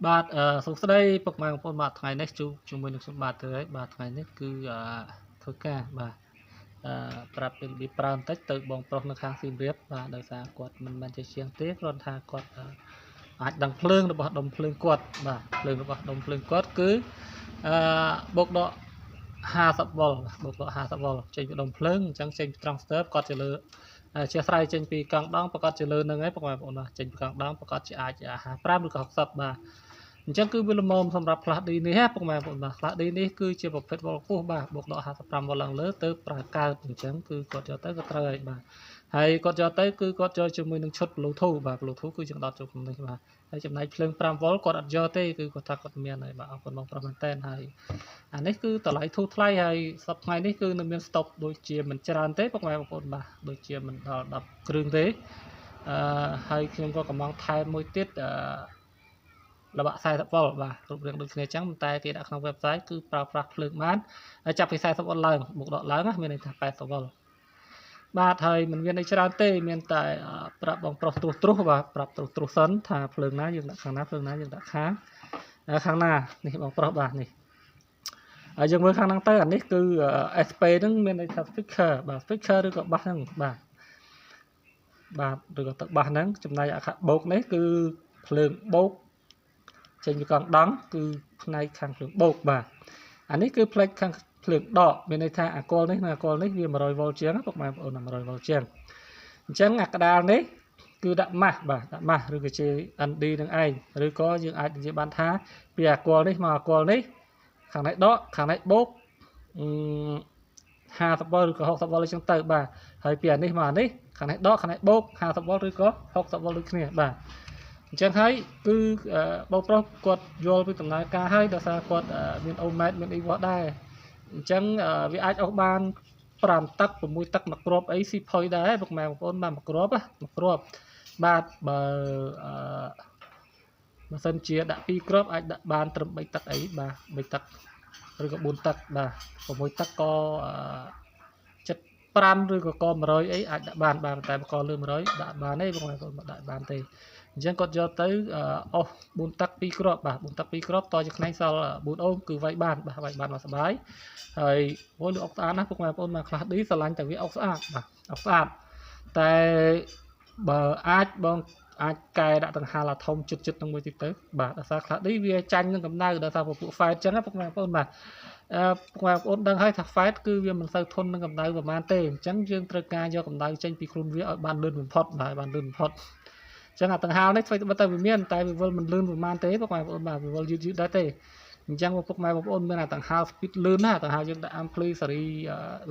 បាទសួស្តីពុកម៉ែបងប្អូនបាទថ្ងៃនេះជួបជាមួយនឹងខ្ញុំបាទទៅហើយបាទថ្ងៃនេះគឺធ្វើការបាទប្រាប់ពីរបៀបប្រើបន្តិចទៅបងប្រុសនៅខាងសៀមរាបបាទដោយសារគាត់មិនមែនជាជាងទេគ្រាន់ថាគាត់អាចដឹងភ្លើងរបស់ដុំភ្លើងគាត់បាទភ្លើងរបស់ដុំភ្លើងគាត់គឺបូកដក50វ៉ុលបូកដក50វ៉ុលចេញពីដុំភ្លើងអញ្ចឹងចេញពីត្រង់ស្ទើគាត់ជាលើជាស្រ័យចេញពីកង់ដងប្រកាសជាលើនឹងហើយពុកម៉ែបងប្អូនបាទចេញពីកង់ដងប្រកាសជាអាច55ឬក៏60បាទអញ្ចឹងគឺវាល្មមសម្រាប់ Class D នេះណាពុកម៉ែបងប្អូនបាទ Class D នេះគឺជាប្រភេទវ៉ុលខ្ពស់បាទបូកដក55វ៉ុលឡើងលើទៅប្រើកើតអញ្ចឹងគឺគាត់យកទៅក៏ត្រូវហើយបាទហើយគាត់យកទៅគឺគាត់យកជាមួយនឹងឈុត Bluetooth បាទ Bluetooth គឺចង្ដត់ចូលក្នុងនេះបាទហើយចំណែកភ្លើង5វ៉ុលគាត់អត់យកទេគឺគាត់ថាគាត់មានហើយបាទអរគុណបងប្រុសមែនតើហើយអានេះគឺតម្លៃធូរថ្លៃហើយសប្តាហ៍ថ្ងៃនេះគឺនៅមានស្តុកដូចជាមិនច្រើនទេពុកម៉ែបងប្អូនបាទដូចជាមិនដល់10គ្រឿងទេអឺហើយខ្ញុំក៏កំងថែមមួយទៀតអឺល្បាក់40វ៉ុលបាទរូបរាងដូចគ្នាអញ្ចឹងតែគេដាក់ក្នុង website គឺប្រើប្រាស់ភ្លើងបានចាប់ពី40វ៉ុលឡើងបុកដកឡើងណាមានន័យថា80វ៉ុលបាទហើយមិនមានអីច្រើនទេមានតែប្រាប់បងប្រុសត្រុសត្រុសបាទប្រាប់ត្រុសត្រុសសិនថាភ្លើងណាយើងដាក់ខាងណាភ្លើងណាយើងដាក់ខាងខាងណានេះបងប្រុសបាទនេះហើយយើងមើលខាងហ្នឹងទៅអានេះគឺ SP ហ្នឹងមានន័យថា speaker បាទ speaker ឬក៏បាសហ្នឹងបាទបាទឬក៏ទឹកបាសហ្នឹងចំណែកអាខាបូកនេះគឺភ្លើងបូកចេញពីកង់ដង់គឺផ្នែកខាងភ្លើងបូកបាទអានេះគឺផ្នែកខាងភ្លើងដកមានន័យថាអាកុលនេះនិងអាកុលនេះវា100វ៉ុលជាងពុកម៉ែបងប្អូន100វ៉ុលជាងអញ្ចឹងអាកដាលនេះគឺដាក់ម៉ាស់បាទដាក់ម៉ាស់ឬក៏ជា ND នឹងឯងឬក៏យើងអាចនិយាយបានថាពីអាកុលនេះមកអាកុលនេះខាងនេះដកខាងនេះបូក50វ៉ុលឬក៏60វ៉ុលអញ្ចឹងទៅបាទហើយពីអានេះមកអានេះខាងនេះដកខាងនេះបូក50វ៉ុលឬក៏60វ៉ុលដូចគ្នាបាទអញ្ចឹងហើយគឺបងប្រុសគាត់យល់ពីដំណើរការហើយដោយសារគាត់មានអូម៉ែតមានអីវ៉ាដែរអញ្ចឹងវាអាចអស់បាន5ទឹក6ទឹកមួយគ្រាប់អីស៊ីផុយដែរពុកម៉ែបងប្អូនបាទមួយគ្រាប់មួយគ្រាប់បាទបើអឺបើសិនជាដាក់2គ្រាប់អាចដាក់បានត្រឹម3ទឹកអីបាទ3ទឹកឬក៏4ទឹកបាទ6ទឹកក៏75ឬក៏ក100អីអាចដាក់បានបាទតែបើកលើ100ដាក់បានទេបងប្អូនដាក់បានទេអញ្ចឹងគាត់យកទៅអស់4ទឹក2គ្រាប់បាទ4ទឹក2គ្រាប់តជាខ្នែងសល់4អូមគឺវាយបានបាទវាយបានមកសបាយហើយអូយលក់អុកស្អាតណាស់ពុកម៉ែបងប្អូនមកខ្លះឌីស្រឡាញ់តែវាអុកស្អាតបាទអុកស្អាតតែបើអាចបងអាចកែដាក់ដង្ហាឡាធំចិត្តចិត្តនឹងមួយតិចទៅបាទដោយសារខ្លះឌីវាចាញ់នឹងកម្ដៅដោយសារពពួកហ្វែតអញ្ចឹងណាពុកម៉ែបងប្អូនបាទអឺពុកម៉ែបងប្អូនដឹងហើយថាហ្វែតគឺវាមិនសូវធន់នឹងកម្ដៅប្រហែលទេអញ្ចឹងយើងត្រូវការយកកម្ដៅចេញពីខ្លួនវាឲ្យបានលឿនបំផុតបាទឲ្យបានលឿនបំផុតចឹងអាដង្ហាលនេះធ្វើបើតែវាមានតែវាវិលមិនលឿនប្រហែលទេពុកម៉ែបងប្អូនបាទវាវិលយឺតយឺតដែរទេអញ្ចឹងពុកម៉ែបងប្អូនមានអាដង្ហាល speed លឿនណាដង្ហាលយើងដាក់ ampli សេរី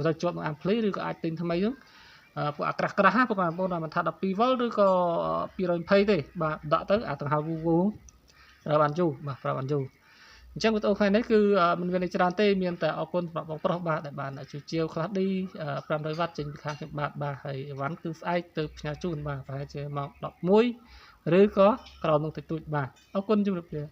ទៅជាប់នឹង ampli ឬក៏អាចទិញថ្មីហ្នឹងពួកអាក្រាស់ក្រាស់ណាពុកម៉ែបងប្អូនមិនថា12វ៉ុលឬក៏220ទេបាទដាក់ទៅអាដង្ហាលវូវូប្រើបានយូរបាទប្រើបានយូរអញ្ចឹងវីដេអូថ្ងៃនេះគឺមិនមានអីច្រើនទេមានតែអរគុណសម្រាប់បងប្រុសបាទដែលបានជួយជាវខ្លះ D 500វ៉ាត់ចេញពីខាងខ្ញុំបាទបាទហើយអីវ៉ាន់គឺស្អែកទៅផ្ញើជូនបាទប្រហែលជាម៉ោង11ឬក៏ក្រោមនឹងតិចតួចបាទអរគុណជម្រាបលា។